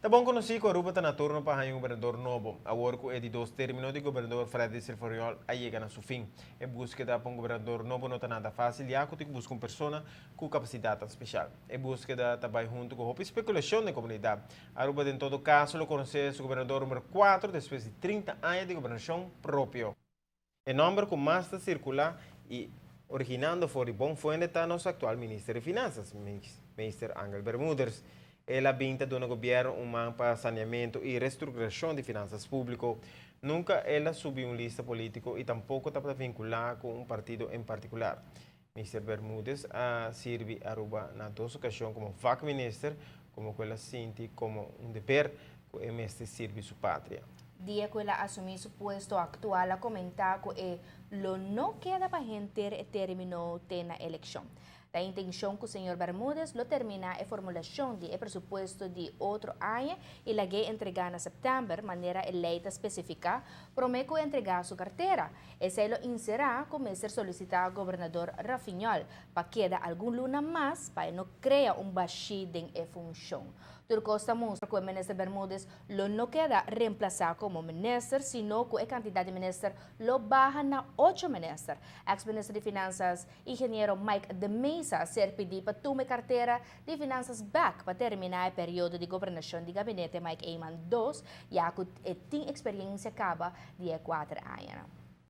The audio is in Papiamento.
Ta bon conoci cu Aruba ta na turno pa haya un gobernador nobo, awor cu e di dos termino di gobernador Freddy Silveriol a yega na su fin. E buskeda pa un gobernador nobo no ta nada facil ya cu tin cu busca un persona cu capacidadnan special. E buskeda ta bay hunto cu hopi speculacion den comunidad. Aruba den todo caso lo conoce su gobernador numero 4 despues di 30 aña di gobernacion propio. E nomber cu mas ta circula y originando for di bon fuente ta nos actual Minister di Finanzas, Meester Angel Bermudez. El a bin ta duna gobierno un man pa saneamento y restructuracion di finanzas publico. Nunca el a subi un lista politico y tampoco tabata vincula cu un partido en particular. Minister Bermudez a sirbi Aruba na dos ocasion como vakminister, como cu el a sinti como un deber cu e mester sirbi su patria. Dia cu el a asumi su puesto actual a comenta cu e lo no keda pa henter e termino te na eleccion. Ta intencion cu señor Bermudez lo termina e formulacion di e presupuesto di otro aña y lag'e entrega na september, manera e ley ta specifica, prome cu entrega su cartera. Esey lo encera cu mester solicita gobernador Rafiñol pa keda algun luna mas pa e no crea un bashi den e funcion. Tur cos ta mustra cu e minister Bermudez lo no keda reemplasa como minister, sino cu e cantidad di minister lo baha na ocho minister. Ex-minister di Finanzas, ingeniero Mike de Meza a ser pidi pa tuma e cartera di Finanzas bek pa termina e periodo di gobernacion di gabinete Mike Eman dos, ya cu e tin experiencia caba di e 4 añanan.